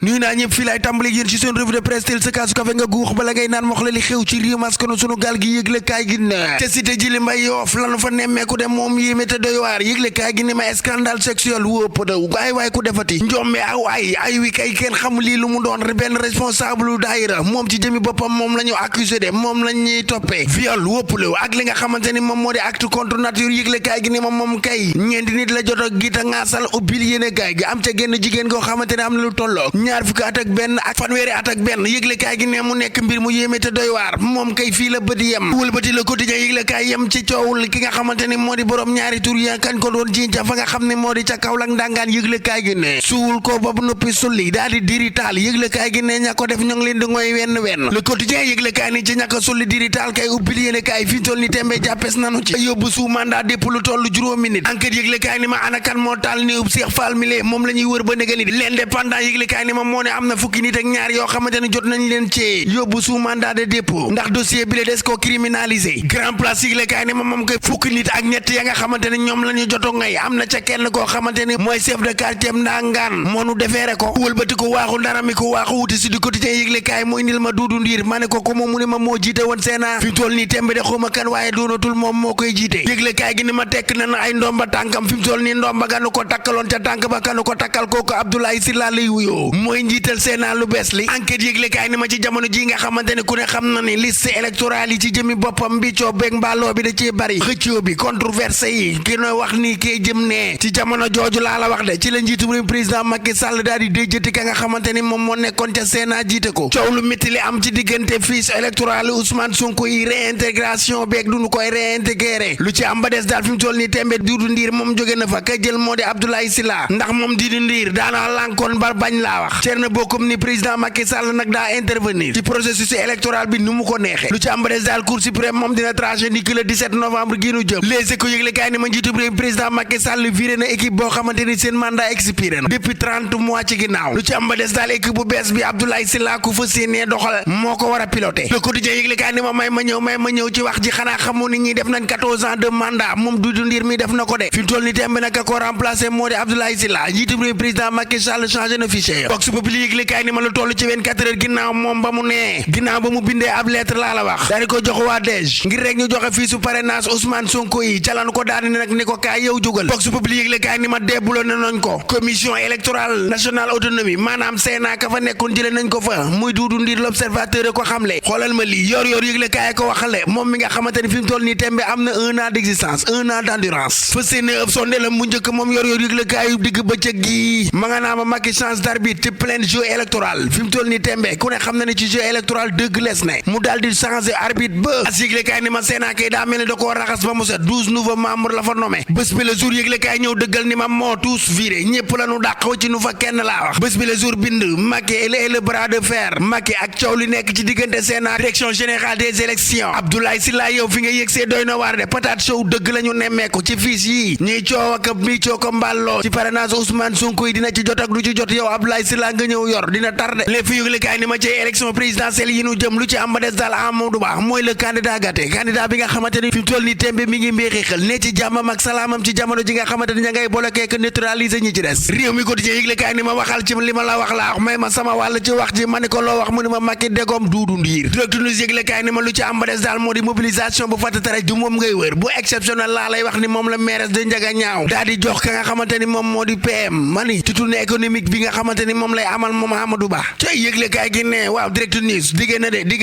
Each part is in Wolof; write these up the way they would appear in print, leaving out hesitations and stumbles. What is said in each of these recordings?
nuyu naa ñëpp fii laay tàmbali yéen ci seen revue de presse tel sa kaasu kafe nga guux bala ngay naan wax la li xew ci réew maskano sunu gaal gi yëgle kaay gi ne te cité Djily Mbaye Yoff lanu fa nemmeeku de moom yéeme te doy waar yëgle kaay gi ne ma scandale sexuel wópp daw waay ku defati njombe aw ay wi kay kenn xamul lii lu mu doon benn responsable daayira moom ci jëmi boppam moom la ñu accusé de moom la ñuy toppee viol wóppalew ak li nga xamante ni moom moo di acte contre nature yëgle kaay gi ne moom kay ñeenti nit la jot a gita ngaasal ubbil yéene kaay gi am ca genn jigéen koo xamante ne am na lu tolloo ñaar fukki at ak benn ak fanweeri at ak benn yëglekaay gi ne mu nekk mbir mu yéeme te doy waar moom kay fii la bët yem wëlbati le quotidien yëglekaay yem ci coowul ki nga xamante ne moo di borom ñaari tur ya kañ ko doon jiiñ ca fa nga xam ne moo di ca Kaolack ndangaan yëglekaay gi ne suul ko ba noppi sulli daal di diri taal yëglekaay gi ne ña ko def ñoo ngi leen di ngoy wenn le quotidien yëglekaay ni ci ñàkk sulli diri taal kay ubbil yéenekaay fi toll ni tembe jàppes nanu ci yóbbu sous mandat dépôt lu toll juróomi nit enquête yëglekaay ni ma anakan moo taal ni ub Cheikh Fall mi moom la ñuy wër ba néga ni l'indépendant yëglekaay ni ma moo ne am na fukki nit ak ñaar yoo xamante ne jot nañ leen ci yóbbu sous mandat de dépôt ndax dossier bi la des ko criminalisé grand place yëglekaay ni ma moom koy fukki nit ak ñett ya nga xamante ne ñoom la ñu joto ngay am na ca kenn koo xamante ne mooy chef de quartier ndangaan moo nu defeere ko wëlbati ko waaxu ndara mi ko waaxu wuti si du quotidien yëglekaay mu indil ma Duudu Ndiir ma ne ko moom mu ne ma moo jiite woon Sénat fi mu toll nii tembe de xuma kan waaye doonatul moom moo koy jiite yëglekaay gi ni ma tekk na ay ndomba tànkam fi mu toll nii ndomba ganu ko takkaloon ca tànk ba kanu ko takkal kooku Abdoulaye Sylla lay wuyoo mooy njiital Sénat lu bees li enquête yëglekaay ni ma ci jamono ji nga xamante ne ku ne xam na ni liste électorale yi ci jëmi boppam bi coo beeg mbaaloo bi da ciy bari xëccoo bi controversé yi ki nooy wax nii kee jëm ne ci jamono jooju laa la wax de ci la njiitu réew président Macky Sall daal di déjëti ka nga xamante ni moom moo nekkoon ca Sénat jiite ko coow lu métti li am ci diggante fiche électorale Ousmane Sonko yi réintégration beeg duñu koy réintégré lu ci am ba des daal fi mu toll nii tembe Duudu Ndiir moom jóge na fa ka jël moo di Abdoulaye Sylla ndax moom Duudu Ndiir daana lànkoon ba bañ laa wax Thierno Bocoum ni président Macky Sall nag daa intervenir ci processus électoral bi nu mu ko neexee lu ci am ba des daal Cour suprême moom dina tranché ni ki le 17 novembre gi nu jëm Les Échos yëgle kaay ni ma njiitu président Macky Sall viré na équipe boo xamante ni seen mandat expiré na depuis 30 mois ci ginnaaw lu ci am ba des daal équipe bu bees bi Abdoulaye Sylla ku fa séenee doxal moo ko war a piloté Le Quotidien yëgle kaay ni ma may ma ñëw ci wax ji xanaa xamu ni ñi def nañ 14 ans de mandat moom Duudu Ndiir mi def na ko de fi mu toll ni tembe nag ko remplacé moo di Abdoulaye Sylla njiitu président Macky Sall changé na fichier Vox Populi yëgle kaay ni ma lu toll ci 24 heures ginnaaw moom ba mu bindee ab lettre laa la wax daal di ko jox waa DEJ ngir rek ñu joxe fii su parrainage Ousmane Sonko yi calan ko daal di nag ni ko kaay yow jugal Vox Populi yëgle kaay ni ma débbulo na nañ ko commission électorale nationale autonomie maanaam Sénat ka fa nekkoon jële nañ ko fa muy Duudu Ndiir l'observateur ko xamle xoolal ma lii yor yëgle kaay ko waxale moom mi nga xamante ni fi mu toll nii tembe am na 1 an d'existence 1 an d'endurance fa séene ëpp sonde la mu njëkk moom yor yëgle kaay digg bëccëg gi ma nga naa ma Macky change d'arbitre ci plein jeu électoral fi mu toll nii tembe ku ne xam na ni ci jeu électoral dëgg les ne mu daal di changer arbitre ba as yëglekaay ni ma Sénat kay daa mel ni da koo raxas ba mu set 12 nouveaux membres la fa nommé bés bi le jour yëglekaay ñëw dëggal ni ma moo tous viré ñépp la nu dàq ci nu fa kenn laa wax bés bi le jour bind Macky et le bras de fer Macky ak coow li nekk ci diggante Sénat direction générale des élections Abdoulaye Sylla yow fi nga yëgsee doy na waar de patate show dëgg la ñu nemmeeku ci fiis yi ñuy coow ak mi coo ko mbàlloo ci parrainage Ousmane Sonko yi dina ci jot ak du ci jot yow Abdoulaye Sylla nga ñëw yor dina tardé les fi yëglekaay ni ma ci élection présidentielle yi nu jëm lu ci am ba des daal Amadou Ba mooy le candidat gâté candidat bi nga xamante ni fi mu toll nii tembe mi ngi mbéexeexal ne ci jàmmam ak salaamam ci jamono ji nga xamante ni ña ngay bloqué que neutraliser ñi ci des réew mi quotidien yëglekaay ni ma waxal ci li ma la wax laa wax may ma sama wàll ci wax ji ma ni ko loo wax mu ni ma Macky dégoom Duudu Ndiir Direct News yëglekaay ni ma lu ci am ba des daal moo di mobilisation bu fatatara du moom ngay wër bu exceptionnel laa lay wax ni moom la mairesse de Ndiaga Ñaaw daal di jox ka nga xamante ni moom moo di PM mani ci tournée économique bi nga xamante ni moom lay amal moom Amadou Ba ci yëglekaay gi ne waaw Direct News digée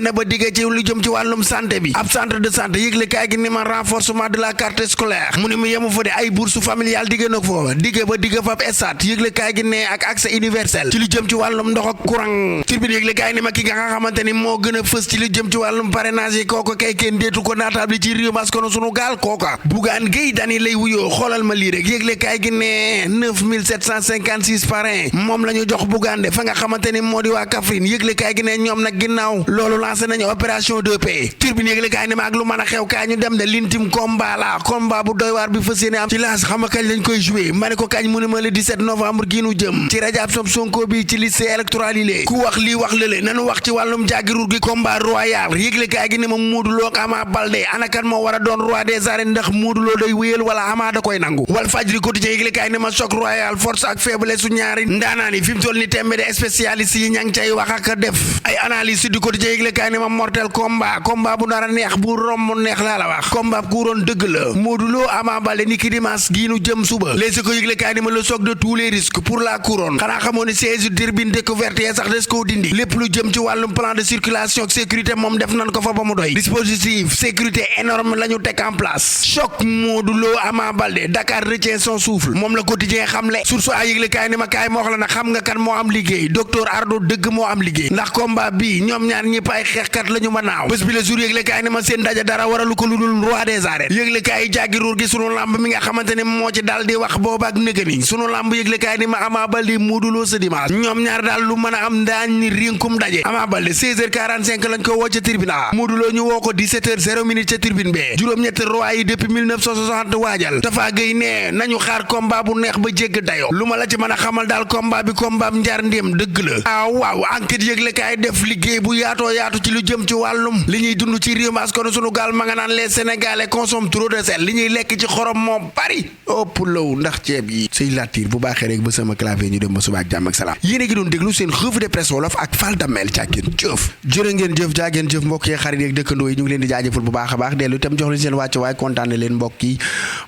na ba digée ci lu jëm ci wàllum santé bi ab centre de santé yëglekaay gi ni ma renforcement de la carte scolaire mu ni mu yemu fa de ay bourse familiale digée na ko fa digée fa ab estat yëglekaay gi ne ak accès universel ci lu jëm ci wàllum ndox ak courant turbine yëglekaay ni ma ki nga xamante ni moo gën a fës ci lu jëm ci wàllum parrainage yi kooka kay kenn deetu ko naataable ci réew maskano sunu gaal kooka Bougane Gueye Dany lay wuyoo xoolal ma lii rek yëglekaay gi ne 9756 parrain moom la ñu jox Bougane de fa nga xamante ni moo di waa Kaffrine yëglekaay gi ne ñoom nag ginnaaw loolu lancé nañu opération 2P turbine yëglekaay ni ma ak lu mën a xew kaay ñu dem de l'intim combat la combat bu doy waar bi fas yéene am ci laas xam nga kañ lañ koy joué ma ne ko kañ mu ne ma le 17 novembre gi nu jëm ci rajab Sonko bi ci liste électorale yi lée ku wax lii wax lële nanu wax ci wàllum jàggiruur gi combat royal yëglekaay gi ne ma Modou Lo ak Ama Baldé anakan moo war a doon roi des arènes ndax Modou Lo day wéyal wala Ama da koy nangu Walf Fadjri quotidien yëglekaay ni ma choc royal force ak faiblesse su ñaari ndaanaan yi fi mu toll toll ni tembe de spécialiste yi ña ngi cay wax ak def ay analyse du quotidien yëgle kaay ni ma mortel combat bu dara neex bu romb neex laa la wax combat ku doon dëgg la Modou Lo Ama Baldé ni ki dimanche gii nu jëm suba les ko yëgle kaay ni ma le choc de tous les risques pour la couronne xanaa xamoo ne siège tribune découverte yee sax des koo dindi lépp lu jëm ci wàllum plan de circulation ak sécurité moom def nañ ko fa ba mu doy dispositif sécurité énorme la ñu teg en place choc Modou Lo Ama Baldé Dakar retient son souffle moom la quotidien xamle source a yëgle kaay ni ma kaay moo wax la nag xam nga kan moo am liggéey docteur Ardo dëgg moo am liggéey ndax combat bi ñoom ñaar ñëpp ay xeexkat la ñu ma naaw bés bi le jour yëgle kaay ni ma seen daja dara waralu ko lu dul roi des arènes yëgle kaay jàggi ruur gi sunu lamb mi nga xamante ne moo ci daal di wax booba ak nëgëni sunu lamb yëgle kaay ni ma Ama Baldé Modou Lo ce dimanche ñoom ñaar daal lu mën a am daañ ni rinkum daje Ama Baldé 16h45 lañ ko woo ca tribune A Modou Lo ñu woo ko 17h0 ca tribune B juróom-ñetti roi yi depuis 1960 waajal Tafa Gueye ne nañu xaar combat bu neex ba jégg dayo lu ma la ci mën a xamal daal combat bi combat njar ndéem dëgg la waaw enquête yëgle kaay def liggéey bu yaatoo yaatu ci lu jëm ci wàllum li ñuy dund ci réew mi askanu sunu gaal ma nga naan les sénégalais consomment trop de sel li ñuy lekk ci xorom moo bari ëpp law ndax ceeb yi sëy latiir bu baaxee rek ba sama clavier ñu dem ba suba ak jàmm ak salaam yéen a ngi doon déglu seen revue de presse wolof ak Fall Damel càggeen jëf jërë ngeen jëf jaageen jëf mbokk yi xarit yeeg dëkkandoo yi ñu ngi leen di jaajëfal bu baax a baax dellu itam jox leen seen wàcc waay kontaan leen mbokk yi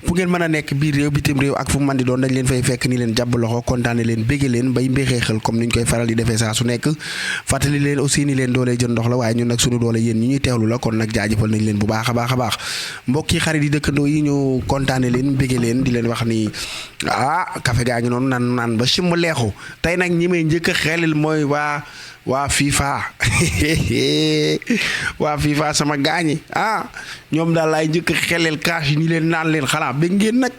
fu ngeen mën a nekk biir réew bitim réew ak fu mën di doon dañ leen fay fekk ni leen jàbb loxo kontaan leen bégge leen bay mbéxeexal comme ni ñu koy faral di defee saa su nekk fàttali leen aussi ni leen doole jën ndox la waaye ñun nag sunu doole yéen ñi ñuy teewlu la kon nag jaajëfal nañ leen bu baax a baax a baax mbokk yi xarit yi dëkkandoo yi ñu kontaane leen bégge leen di leen wax ni café gaa ngi noonu naan ba simb leexu tey nag ñi may njëkk a xelil mooy waa FIFA waa FIFA sama gaañi ñoom daal laay njëkk a xelil kaas yi ni leen naan leen xanaa bég ngeen nag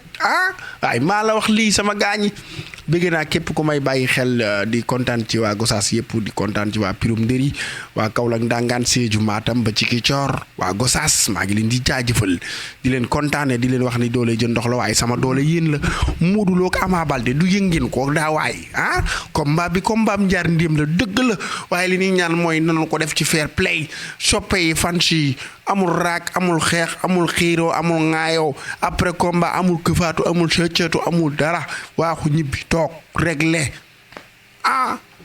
waaye maa la wax lii sama gaañi bëgg naa képp ku may bàyyi xel di kontaan ci waa Gossas yëpp di kontaan ci waa Pirum Ndëri waa Kaolack Ndangaan Sédhiou Matam ba ci Kicoor waa Gossas maa ngi leen di jaajëfal di leen kontaane di leen wax ni doole jën ndox la waaye sama doole yéen la Modou Lo ak Ama Baldé du yëngeen ko daa waay combat bi combat am njaar ndéem la dëgg la waaye li ñuy ñaan mooy nanu ko def ci fair play soppe yi fan si amul raak amul xeex amul xiiroo amul ŋaayoo après combat amul këfaatu amul sëccëtu amul dara waaxu ñibbi toog réglé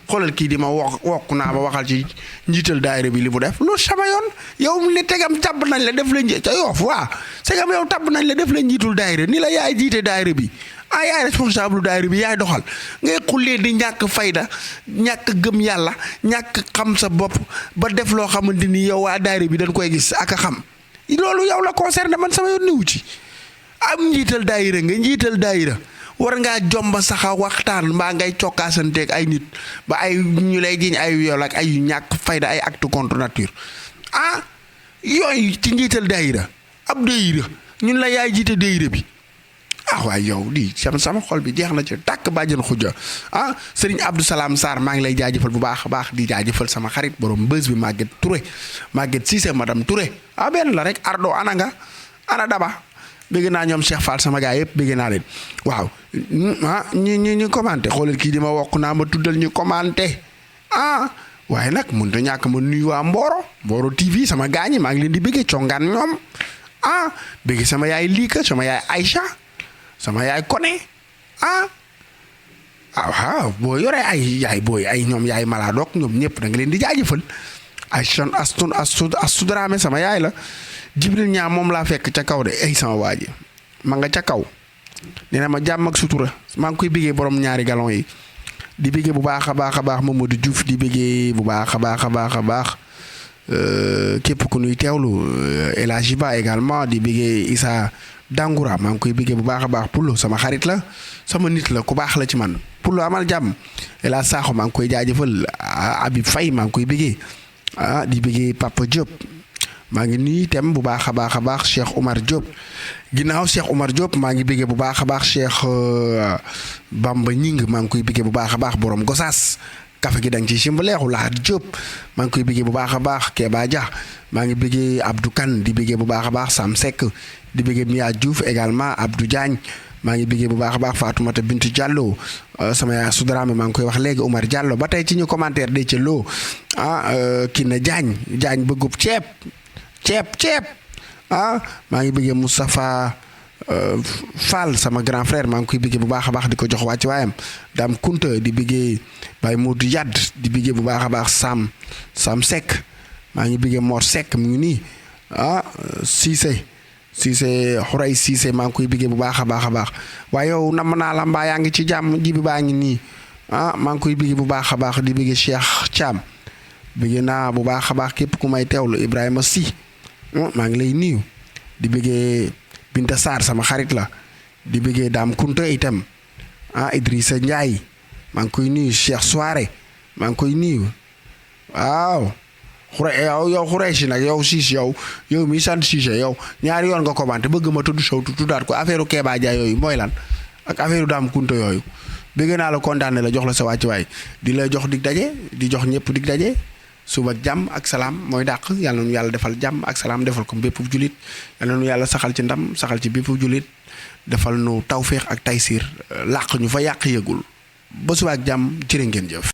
xoolal kii di ma wokk naa ba waxal ci njiital daayira bi li mu def lu sama yoon yow mu ne tegam tabb nañ la def la ca Yoof segam yow tabb nañ la def la njiitul daayira ni la yaay jiite daayira bi yaay responsable daayira bi yaay doxal ngay xullee di ñàkk fayda ñàkk gëm yàlla ñàkk xam sa bopp ba def loo xamante ni yow waa daayira bi dañ koy gis ak a xam loolu yow la concerné man sama yoon niwu ci am njiital daayira nga njiital daayira war ngaa jomba saxa waxtaan mbaa ngay cokkaasanteeg ay nit ba ay ñu lay jiñ ay yool ak ay ñàkk fayda ay acte contre nature yooyu ci njiital daayira ab daayira ñun la yaay jiite daayira bi waaye yow di sama xol bi jeex na ci tàkk bàjjen xujja Serigne Abdou Salam Sarr maa ngi lay jaajëfal bu baax a baax di jaajëfal sama xarit borom bës bi Maguette Touré Maguette Cissé madame Touré benn la rek Ardo ana nga ana daba bëgg naa ñoom Cheikh Fall sama gaay yëpp bëgg naa leen waaw ñu commenté xoolal kii di ma wokk naa ma tuddal ñu commenté waaye nag mënut a ñàkk ma nuyu waa Mboro TV sama gaañi maa ngi leen di bëggee congaan ñoom bëgg sama yaay Lika sama yaay Aïcha sama yaay Koné boo yore ay yaay booy ay ñoom yaay Maladook ñoom ñëpp da nga leen di jaajëfal ay son astu Dramé sama yaay la Jibril ñaa moom laa fekk ca kaw de sama waa ji ma nga ca kaw nee na ma jàmm ak sutura maa ngi koy biggee borom ñaari galon yi di biggee bu baax a baax a baax Mamadou Diouf di biggee bu baax a baax a baax a baax képp ku nuy teewlu El Hadji Ba également di biggee Issa Dangoura maa ngi koy biggee bu baax a baax Poulo sama xarit la sama nit la ku baax la ci man Poulo amal jàmm El Hadji Sakho maa ngi koy jaajëfal Habib Faye maa ngi koy biggee di biggee Papa Diop maa ngi nuyu itam bu baax a baax Cheikh Omar Diop ginnaaw Cheikh Omar Diop maa ngi bëggee bu baax a baax Cheikh Bamba Ñing maa ngi koy bëggee bu baax a baax borom Gossas kafe gi da nga ci simbaleexu Lahat Diop maa ngi koy bëggee bu baax a baax Keba Dia maa ngi bëggee Abdou Kane di bëggee bu baax a baax Sam Seck di bëggee Mia Diouf également Abdou Diagne maa ngi bëggee bu baax a baax Fatoumata Bintu Diallo sama yaay Soudrame maa ngi koy wax léegi Omar Diallo ba tey ci ñu commentaire de ca loo kii na Diagne bëggub ceeb maa ngi bëggee Moustapha Fall sama grand frère maa ngi koy biggee bu baax a baax di ko jox wàcc waayam Dame Kunta di biggee Baye Modou Yadd di biggee bu baax a baax Sam Seck maa ngi biggee Mor Seck mu ngi nii Cissé Xuray Cissé maa ngi koy biggee bu baax a baax waaye yow nam naa la mbaa yaa ngi ci jàmm ji bi baa ngi nii maa ngi koy biggee bu baax a baax di biggee Cheikh Thiam biggee naa bu baax a baax képp ku may teewlu Ibrahima Sy maa ngi lay nuyu di biggee Binta Sarr sama xarit la di biggee Dame Kunta itam Idrissa Ndiaye maa ngi koy nuyu Cheikh Soare maa ngi koy nuyu waaw yow xuree si nag yow siis yow mi sant Cissé yow ñaari yoon nga commenté bëgg ma tudd sow tuddaat ko affaire u Kéba Dia yooyu mooy lan ak affaire u Dame Kunta yooyu bëgg naa la kontaane la jox la sa wàccuwaay di la jox dig daje di jox ñëpp dig daje suba jàmm ak salaam mooy dàq yàlla na nu yàlla defal jàmm ak salaam defal ko bépp julit yàlla na nu yàlla saxal ci ndam saxal ci bépp julit defal nu tawféex ak taysiir làq ñu fa yàq yëgul ba suba ak jàmm jërë ngeen jëf